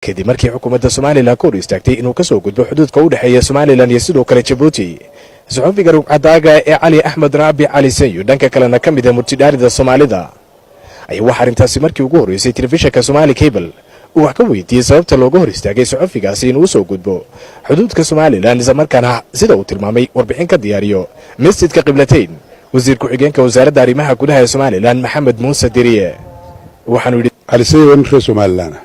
Kadib markii xukuumadda Somaliland ka hor istaagtay inuu kasoo gudbo xuduudka u dhexeeya Somaliland iyo sidoo kale Jabuuti, suxufiga rugcadaaga ee Cali Axmed Raabi Cali Sanyo, dhanka kalena ka mid ah murtidhaarida Soomaalida, ayaa waxaa arrintaasi markii ugu horreysay telefishinka Somali Cable uu wax ka weydiiyey sababta looga hor istaagay suxufigaasi inuu usoo gudbo xuduudka Somaliland, islamarkaana sida uu tilmaamay warbixin ka diyaariyo masjidka Qiblatayn, wasiir ku-xigeenka wasaaradda arrimaha gudaha ee Somaliland, Maxamed Muuse Diriye. Waxaanu yidhi: Cali Sanyo waa nin reer Somaliland ah.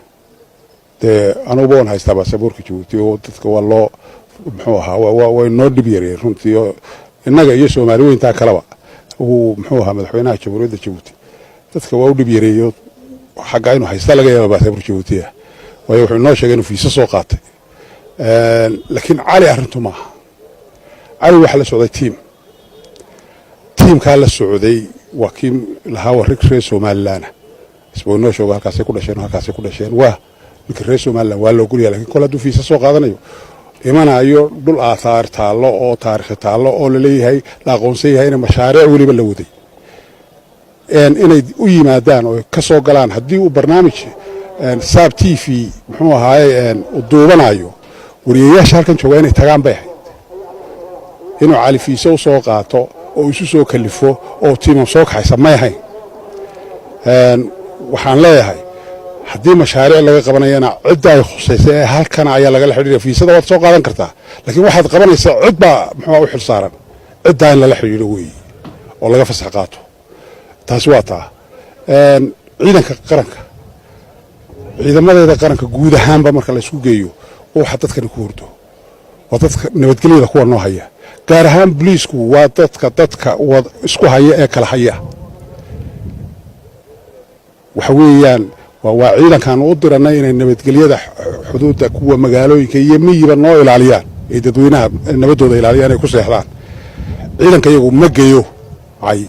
Dee anuguba waan haystaa baasaboorka Jabuuti oo dadka waa loo muxuu ahaa way noo dhib yareen runtii, oo innaga iyo Soomaali weyntaa kaleba uu muxuu ahaa madaxweynaha Jamhuuriyadda Jabuuti dadka waa u dhib yareeyo. Xagga inuu haystaa laga yaaba baasaboor Jabuuti ah, waayo wuxuu inoo sheegay inuu fiisa soo qaatay. Laakiin Cali arrintu maaha. Cali waxaa la socday team. Tiimkaa la socday waa kii lahaa waa rig reer Somaliland ah. Isbuu inoo sheego halkaasay ku dhasheen, halkaasay ku dhasheen. Waa ninka reer Somaliland, waa la ogolyaha. Lakin kol hadduu fiisa soo qaadanayo, imanayo dhul aathaar taallo oo taarikhi taallo oo laleeyahay, la aqoonsan yahay, ina mashaariic weliba la waday, inay u yimaadaan oo ka soo galaan. Haddii uu barnaamij Saab TV muxuu ahaaye uu duubanayo, wariyayaasha halkan joogaa inay tagaan bay ahayd. Inuu Cali fiise u soo qaato oo isu soo kalifo oo tiimam soo kaxaysa may ahayn. Waxaan leeyahay, haddii mashaariic laga qabanayana cidda ay khusaysay ee halkana ayaa lagala xidhiidha. Fiisada waad soo qaadan kartaa, laakiin waxaad qabanaysaa cid baa muxuua u xil saaran. Ciddaa in lala xidhiidho weeye oo laga fasax qaato. Taasi waa taa. Ciidanka qaranka, ciidamadeeda qaranka guud ahaanba marka la isku geeyo, waxa dadkani ku hurdo waa dadka nabadgelyada kuwa noo haya. Gaar ahaan boliisku waa dadka isku haya ee kala haya. Waxa weeyaan waa ciidankaan u diranay inay nabadgelyada xuduudda, kuwa magaalooyinka iyo miyiba, noo ilaaliyaan, ay dadweynaha nabaddooda ilaaliyaan, ay ku seexdaan. Ciidanka iyagu ma geeyo cay.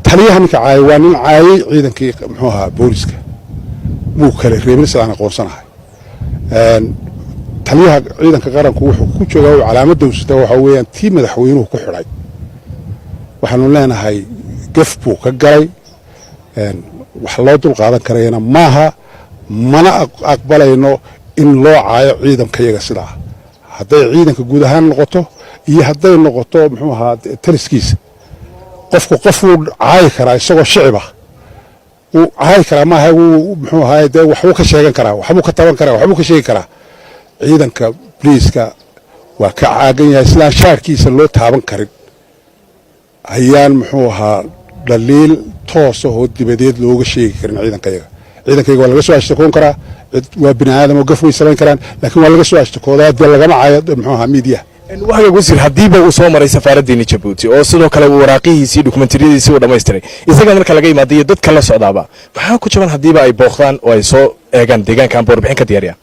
Taliyaha ninka caayay waa nin caayay ciidankii muxuu ahaa booliska, muu kale reebin sidaan aqoonsanahay. Taliyaha ciidanka qaranku wuxuu ku joogaa calaamadda usita, waxaa weeyaan tii madaxweynuhu ku xidhay. Waxaanu leenahay gef buu ka galay, wax loo dul qaadan karayana maaha, mana aqbalayno in loo caayo ciidankayaga sidaa, hadday ciidanka guud ahaan noqoto iyo hadday noqoto muxuu ahaa taliskiisa. Qofku qof wuu caayi karaa isagoo shicib ah, wuu caayi karaa, maaha wuu muxuu ahaay dee waxbuu ka sheegan karaa, waxbuu ka taban karaa, waxbuu ka sheegi karaa. Ciidanka boliiska waa ka caagan yahay sidaan shaarkiisa loo taaban karin ayaan muxuu ahaa dhaliil toosa oo dibadeed looga sheegi karin ciidankayaga. Ciidankayaga waa laga soo ashtakoon karaa, waa bini aadam oo gaf way samayn karaan, laakiin waa laga soo ashtakoodaa, dee lagama caayo muxuu ahaa miidiyaha. Wahagaag wasiir, haddiiba uu soo maray safaaraddiini Jabuuti oo sidoo kale uu waraaqihiisii, dokumentariyadiisii uu dhammaystiray isaga, marka laga yimaada iyo dadka la socdaaba, maxaa ku jaban haddiiba ay booqdaan oo ay soo eegaan deegaanka amba warbixin ka diyaariyaan?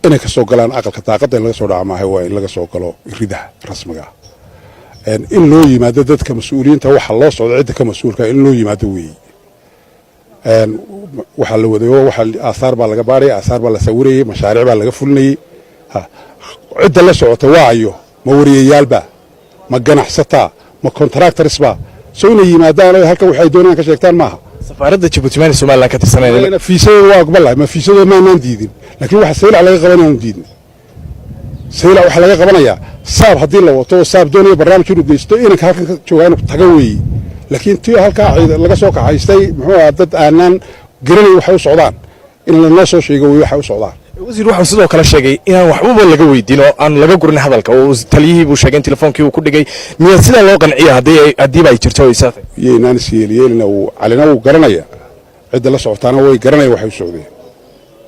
Inay ka soo galaan aqalka daaqadda in laga soo dhaca maaha, waa in laga soo galo ridaha rasmiga ah, in loo yimaado dadka mas-uuliyiinta. Waxa loo socdo cidda ka mas-uulka in loo yimaado weeye. Waxaa la waday oo waxa aahaar baa laga baaraya, aahaar baa la sawirayey, mashaariic baa laga fulinayey. Cidda la socota waa ayo? Ma wariyayaalba? Ma ganacsataa? Ma contractors ba? Soo inay yimaadaan oo halkan waxay doonayaan ka sheegtaan maaha. Safaaradda Jabuuti maana Somaliland ka tirsanayn? Fiisadooda waa aqbalahay, ma fiisadooda maanaan diidin, laakiin waxa Saylac laga qabanayaanu diidnay. Saylac waxaa laga qabanayaa Saab haddii la wato oo Saab doonaya barnaamij inuu geysto, inanka halkan ka joogaa inuu taga weeye. Laakiin tii halkaa laga soo kaxaystay muxuu ahaa dad aanaan garanayn waxay u socdaan, in lanoo soo sheego wey waxay u socdaan. Wasiir, waxuu sidoo kale sheegay inaan waxbaba laga weydiin oo aan laga gurin hadalka, oo taliyihii buu sheegay in telefoonkii uu ku dhigay. Miyaa sidaa loo qanciya haddiiba ay jirto isaatay? Iyoynaan is yeelyeelina. Uu Calina wuu garanaya, cidda la socotaana way garanaya waxay u socdeen.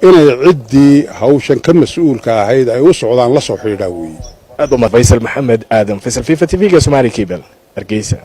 Inay ciddii hawshan ka mas-uulka ahayd ay u socdaan la soo xidhiidhaa weeye. Aad u Faysal Maxamed Aadan, Faysal FIFA, TV-ga Somali Cable, Hargeysa.